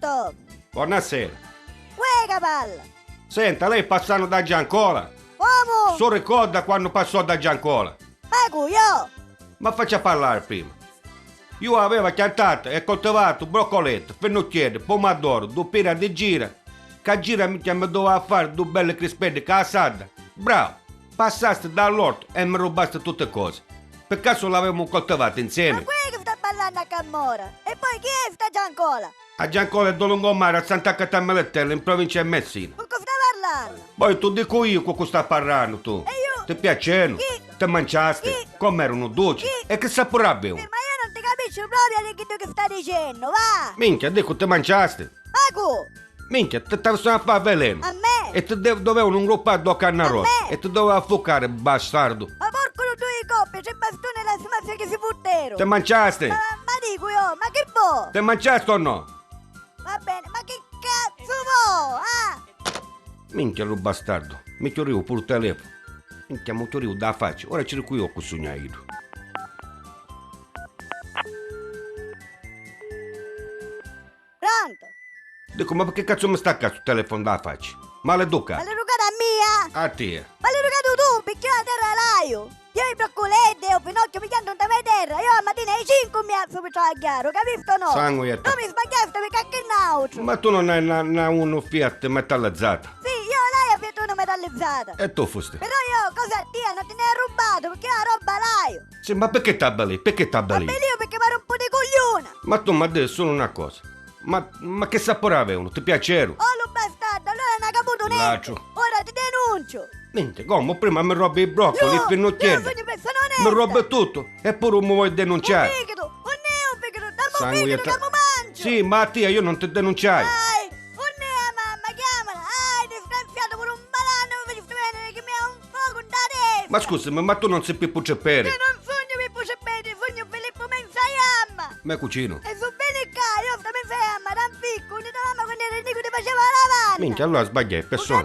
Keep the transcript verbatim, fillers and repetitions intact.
tuttu! Bonasera. Uè, ca parla! Senta, lei passanu da Giancola? Comu? Su ricorda quannu passò da Giancola? Ma cu, io? Ma faccia parlare prima. Io aveva chiantatu e coltivatu broccoletti, finnucchieddi, pumadoru, du pira di gira, ca gira minchia mi doveva fare du belli crispeddi ca a sadda. Bravo! Passasti da l'ortu e mi rubasti tutti cosi. Pi casu l'avemu coltivati insiemi? Ma cu è chi sta parlannu a cammora? E poi chi è sta Giancola? A Giancola è dû lungomari a Sant'Agata Militelli in provincia di Messina. Cu cu sta parlannu? Poi tu dicu io cu cu sta parrannu tu. E io? Ti piacenu? Chi? Ti manciasti? Chi? Com'erunu duci? Chi? E chi sapuri avevunu? Sì, ma io non ti capisco proprio di chiddu che sta dicennu, va! Minchia, dicu ti manciasti? Ma cu? Minchia, ti t'avessunu a fari velenu. A me? E ti de- dovevunu ngruppari dô cannaroli. A me? E ti doveva fuccari, bastardu. Ma porcu lu dui coppi, tri bastuni e la smazza chi si futteru. Ti manciasti? Ma, ma dicu io, ma chi vo? Ti manciasti o no? Va bene, ma chi cazzu vo, ah? Minchia lu bastardu, mi chiuriu puru telefonu. Minchia, mi chiuriu dâ facci, ora ci ricu io cu sugnu a iddu. Pronto? Dicu, ma picchì cazzu mi stacca stu telefonu dâ facci? Maleducatu! Maleducatu a mia? A tia! Maleducatu tu, picchì io a terra l'haiu! Io i brocculeddi e u finocchiu mi chiantu nta me terra, io a matina ai cincu mi alzu pi travagghiari, u capistu o no? Sangu e Tu mi sbagghiasti picchì a chi n'autru! Ma tu non hai na, na unu Fiat metallizzata? Sì, io l'haiu a Fiat unu metallizzata! E tu fusti? Però io cosa a tia non ti ne hai rubatu, picchì io a robba l'haiu! Sì, ma picchì t'abbalì? Picchì t'abbalì? Abbilìu picchì m'ha rumputu i cugliuna! Ma tu m'ha diri sulu na cosa. Ma, ma chi sapuri avevunu? Ti piaceru? Oh, lu bastardu, allura è na caputunedda! Latru. Ora ti denunciu! Minchia, comu? Prima mi robbi i broccoli, i finnucchieddi. Io sugnu persona onesta! Mi robbi tuttu! E puru mi voi denunciari! U fichitu! Unn'è u fichitu? Dammi u fichitu ca mu manciu! Sì, ma a tia io non ti denunciai! Ai! Unn'è a mamma? Chiamala! Ai, disgraziatu, puru un malannu mi facisti veniri chi mi ha un Ma scusami, ma tu non si Pippu Cepperi? Io non sugnu Pippu Cepperi, sugnu Filippu Menzajamma! Me cucinu. E su veni ccà, io sta Menzajamma, da nficcu, unni to mamma quannu era nicu ti faceva la lavanna! Minchia, allura sbagghiai persona.